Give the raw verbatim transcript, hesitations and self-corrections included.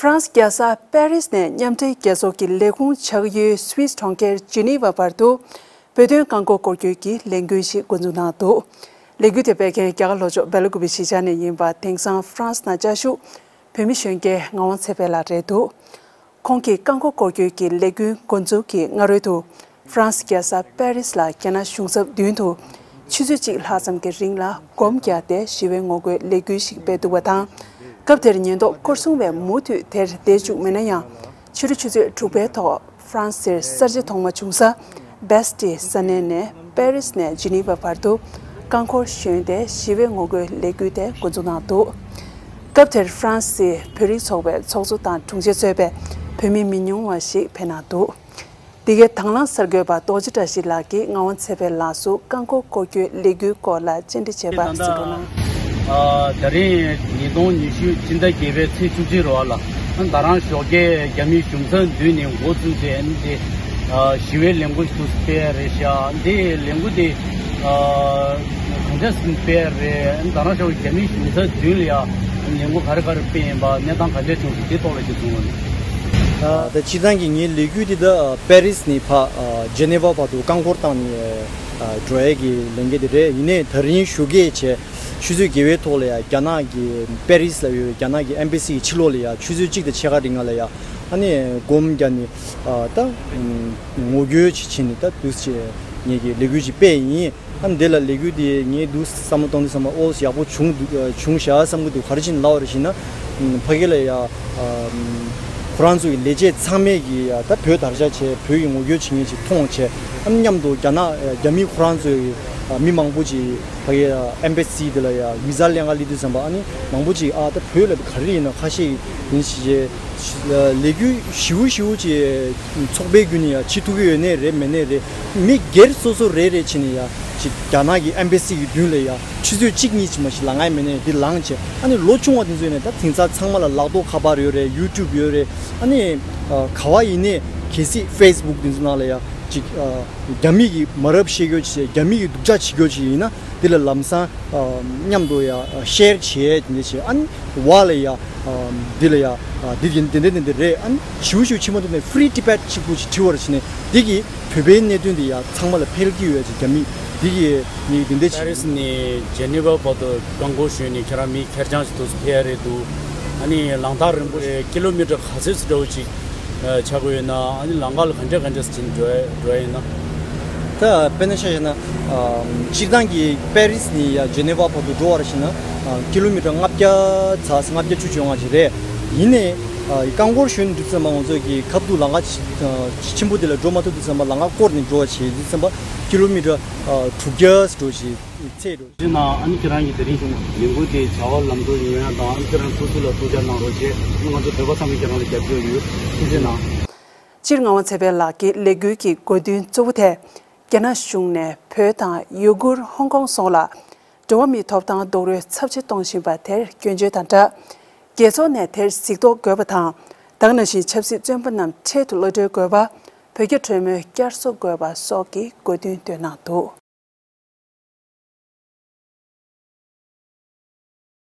ཧྥ་རན་སི་རྒྱལ་ས་པེ་རིས་ནས་མཉམ་འབྲེལ་རྒྱལ་ཚོགས་ཀྱི་ལས་ཁུངས་ཆགས་ཡུལ་སུད་སི་གྲོང་ཁྱེར་ཇི་ནི་ཝ་བར་དུ་བོད་དོན་རྐང་འཁོར་སྐོར་སྐྱོད་ཀྱི་ལས་འགུལ་ཞིག་འགོ་འཛུགས་གནང་འདུག་ལས་འགུལ་དེ་སྤེལ་མཁན་རྒྱ་གར་ལྷོ་ཕྱོགས་སྦེལ་ཀོབ་གཞིས་ཆགས་ནས་ཡིན་པ། དེང་སང་ཧྥ་རན་སི་ནང་བཅའ་བཞུགས་བོད་མི་གཞོན་སྐྱེས་ངག་དབང་ཚེ་འཕེལ་ལགས་རེད་འདུག་ཁོང་གིས་རྐང་འཁོར་སྐོར་སྐྱོད་ཀྱི་ལས་འགུལ་འགོ་འཛུགས་ཀྱི་སྔ་རོལ་དུ། ཧྥ་རན་སི་རྒྱལ་ས་པེ་རིས་ལ་རྒྱ་ནག་གཞུང་ཚབ་མདུན་དུ་ཆུ་ཚོད་གཅིག་ལྷག་ཙམ་གྱི་རིང་ལ་སྒོམ་བརྒྱབ་སྟེ་ཞི་བའི་ངོ་རྒོལ་ལས་འགུལ་ཞིག་སྤེལ་འདུག་པ་དང་། སྐབས་དེར་ཉེན་རྟོག་སྐོར་སྲུང་བས་མུ་མཐུད་དེར་བསྡད་བཅུག་མེད་ན་ཡང་། ཕྱི་དྲོ་ཆུ་ཚོད་དྲུག་པའི་ཐོག་ཧྥ་རན་སིར་གསར་བརྗེ་ཐོག་མ་བྱུང་ས་བེས་ཏི་ས་གནས་ནས་པེ་རིས་ནས་ཇི་ནི་ཝ་བར་དུ་རྐང་འཁོར་ཞོན་ཏེ་ཞི་བའི་ངོ་རྒོལ་ལས་འགུལ་དེ་འགོ་འཛུགས་གནང་འདུག་སྐབས་དེར་ཧྥ་རན་སིའི་བོད་རིགས་ཚོགས་པའི་ཚོགས་གཙོ་དང་དྲུང་ཆེ་གཙོས་པའི་བོད་མི་མི་ཉུང་བ་ཞིག་ཕེབས་གནང་འདུག་འདི་གའི་དང་བླངས་གསར་འགོད་པ་རྡོ་རྗེ་བཀྲ་ཤིས་ལགས་ཀྱིས་ངག་དབང་ཚེ་འཕེལ་ལགས་སུ་རྐང་འཁོར་སྐོར་སྐྱོད་ལས་འགུལ་སྐོར་ལ་བཅར་འདྲི་བྱས་པ་གཟིགས་རོགས་གནང་། ཨ། ད་རིང་ཉིས་སྟོང་ཉི་ཤུ་ཕྱི་ཟླ་བརྒྱད་པའི་ཚེས་བཅུ་གཅིག་རེད་བ་ལ། ད་རང་ཞོགས་ཀས་རྒྱ་མིའི་གཞུང་ཚབ་མདུན་ནས་འགོ་བཙུགས་ཏེ་འདི་ཞི་བའི་ལས་འགུལ་ཞིག་སྤེལ་རེད་ཤག་འདི་ལས་འགུལ་འདི་གང་འདྲ་སྤེལ་རེད། ད་རང་ཞོགས་རྒྱ་མིའི་གཞུང་ཚབ་མདུན་ལ་ཡ་ལས་འགུལ་ག་རེ་ག་རེ་སྤེལ་ཡིན་པ། གནས་སྟངས་ག་འདྲ་བྱུང་སོང་། དེ་ཐོག་ལ་ཅིག་གསུང་རོགས་གནང་། ད་སྤྱིར་བཏང་གི་ངའི་ལས་འགུལ་འདི་ད་པེ་རིས་ནས་ཕར་ཇེ་ནེ་ཝ་བར་དུ་རྐང་འཁོར་བཏང་ནས་འགྲོ་ཡས་ཀྱི་ལས་འགུལ་འདི་རེད། ཡིན་ནའི་ད་རིང་ཞོགས་ཀས་བྱས་ཆུ་ཚོད་བརྒྱད་པའི་ཐོག་ལ་ཡ་རྒྱ་ནག་གི་པེ་རིས་ལ་ཡོད་རྒྱ་ནག་གི་ཨེམ་བྷ་སི་གི་ཕྱི་ལོགས་ལ་ཡ་ཆུ་ཚོད་གཅིག་དང་ཕྱེད་ཀ་རིང་ལ་ཡ་ཨ་ནི་སྒོམ་རྒྱག་ནས་ད་ངོ་རྒོལ་ཅིག་བྱས་ནས་ད་འདུག་སེ་ངེད་ཀྱི་ལས་འགུལ་ཅིག་སྤེལ་ཡིན། ཨ་ནི་འདི་ལ་ལས་འགུལ་འདི་ངས་འདུག་བསམ་བློ་གཏོང་དུས་ཙམ་པ་ཨོ་ཡག་པོ་བྱུང་འདུག་བྱུང་བཞག་བསམ་གྱི་འདུག་ག་རེ་བྱས་ནས་ལབ་པ་རེད་ཟེར་ན། ཕ་གི་ལ་ཡ་ཁོ་རང་ཚོ་ཡི་ལས་བྱེད་ཚང་མས་ཀྱི་ཡ་ད་བོད་དར་ཆ་བྱས་བོད་ཀྱི་ངོ་རྒོལ་བྱེད་མཁན་ཅིག་མཐོང་བྱས། ཨ་ནི་མཉམ་དུ་རྒྱ་ནག་རྒྱ་མི་ཁོ་རང་ཚོ་ཡི་མི་མང་པོ་ཅིག་ཕ་གི་ཨེམ་བྷ་སི་འདི་ལ་ཡ་བི་ཟ་ལེན་ག་སླེབས་དུས་ཙམ་པ་ཨ་ནི་མང་པོ་ཅིག་ཨ་ད་བོད་ལ་ག་རེ་ཡིན་ན་ཁ་ཤས་ཡིན་ཞེས། ལས་འགུལ་ཞེ་པོ་ཞེ་པོ་ཅིག་ཚོགས་པའི་བརྒྱུད་ནས་ཡ་བྱེད་ཐུབ་ཀྱི་ཡོད་ནའི་རེད་མེད་ནའི་རེད། མི་སྒེར་སོ་སོ་རེ་རེ་བྱས་ནས་ཡ་ཅིག་རྒྱ་ནག་གི་ཨེམ་བྷ་སི་གི་མདུན་ལ་ཡ་ཆུ་ཚོད་གཅིག་གཉིས་ཅིག་མ་ཞིག་ལངས་ཡ་མེད་ནའི་འདི་ལངས་བྱས། ཨ་ནི་ལོ་ཆུང་བ་དེ་ཚོ་ཡིན་ནའི་ད་དེང་སང་ཚང་མ་ལ་ལག་ཐོགས་ཁ་པར་ཡོད་རེད། ཡུ་ཊུབ་ཡོད་རེད། ཨ་ནི་ག་བ་ཡིན་ནའི་གལ་སྲིད་ཕེ་སི་བུག་དེ་ཚོ་ནང་ལ་ཡ་ཅིག་རྒྱ་མི་གི་མ་རབས་བཤད་རྒྱུ་ཅིག་རྒྱ་མི་གི་སྡུག་ཅག་བྱེད་རྒྱུ་ཅིག་ཡིན་ན། འདི་ལ་ལམ་སང་མཉམ་དུ་ཡ་ཤེར་བྱས་དེ་འདྲ་བྱས། ཨ་ནི་བ་ལ་ཡ་འདི་ལ་ཡ་འདི་ཡིན་དེ་འདྲ་དེ་འདྲ་རེད། ཨ་ནི་ཞུ་ཞུ་ཕྱི་མ་དེ་ནས་ཕི་རི་ཊི་བེཊ་གཅིག་པུ་ཅིག་བྲིས་པར་བྱས་ནས་འདི་གི་བོད་པའི་གནད་དོན་འདི་ཡ་ཚང་མ་ལ་ཕེབས་ཀྱི་ཡོད་ཅིག་རྒྱ་མི་འདི་གི་ནི་དེ་འདྲ་པེ་རི་སི་ནས་ཇེ་ནི་ཝ་བར་དུ་རྐང་འཁོར་ཞོན་ནས་ཁྱེད་རང་མི་ཁེར་རྐྱང་ཞིག་འདུག་ཕེབས་ཡ་རེད་འདུག་ཨ་ནི་ལམ་ཐག་རིང་པོ་རེད། ཀི་ལོ་མི་ཊར་ག་ཚོད་ཙམ་འདྲ་བོ་ཅིག་ཆགས་ཀྱི་ཡོད་ན། ཨ་ནི་ལམ་ཁ་ལ་ག་འདྲ་ག་འདྲ་ཅིག་འགྲོ་འགྲོ་ཡ་ཡིན་ན། ད་དཔེར་ན་ཆ་བཞག་ན། ཨ། སྤྱིར་བཏང་གི་པེ་རི་སི་ནས་ཡ་ཇེ་ནེ་ཝ་བར་དུ་འགྲོ་བར་བྱས་ན། ཨ། ཀི་ལོ་མི་ཊར་ལྔ་བརྒྱ་ཙམ་ལྔ་བརྒྱ་བཅུ་བཅོ་ལྔ་ཅིག་རེད། ཡིན་ནའི་ཨ། རྐང་འཁོར་ཞོན་འགྲོ་དུས་ཙམ་པ་ང་ཚོ་གི་ཁ་ཐུག་ལམ་ཁ་ཆེ་ཨ། ཆེན་པོ་དེ་ལ་འགྲོ་མ་ཐུབ་དུས་ཙམ་པ་ལམ་ཁ་བསྐོར་ནས་འགྲོ་བ་བྱེད་དུས་ཙམ་པ་ཀི་ལོ་མི་ཊར་ཨ། དྲུག་བརྒྱ་འགྲོ་ཞིག་ཚད་འགྲོ། དེ་ན་ཨ་ནི་ཁྱེད་རང་གིས་དེ་རིང་ལས་འགུལ་དེ་བྱ་བ་ལམ་འགྲོ་ཡོང་ཡ་དང་། ཨ་ནི་ཁྱེད་རང་སོ་སོ་ལ་ཐུགས་ཅག་གནང་རོགས་བྱས། ང་ཚོ་བོད་པ་ཚང་མས་ཁྱེད་རང་ལ་རྒྱབ་སྐྱོར་ཡོད། ཐུགས་རྗེ་གནང་། སྤྱིར་ངག་དབང་ཚེ་འཕེལ་ལགས་ཀྱི་ལས་འགུལ་གྱི་དགོས་འདུན་གཙོ་བོ་དེ། རྒྱ་ནག་གཞུང་ནས་བོད་དང་ཡུ་གུར་ཧོང་ཀོང་སོགས་ལ་འགྲོ་བ་མིའི་ཐོབ་ཐང་རྡོག་རོལ་ཚབས་ཆེ་གཏོང་བཞིན་པ་དེར་སྐྱོན་བརྗོད་དང་སྦྲགས། རྒྱལ་ཚོགས་ནས་དེར་གཟིགས་རྟོག་དགོས་པ་དང་། ད་ག་ནང་བཞིན་ཆབ་སྲིད་བཙོན་པ་རྣམས་འཕྲལ་དུ་གློད་གྲོལ་དགོས་པ། བོད་རྒྱ་གྲོས་མོལ་བསྐྱར་གསོ་དགོས་པ་སོགས་ཀྱི་དགོས་འདུན་བཏོན་གནང་འདུག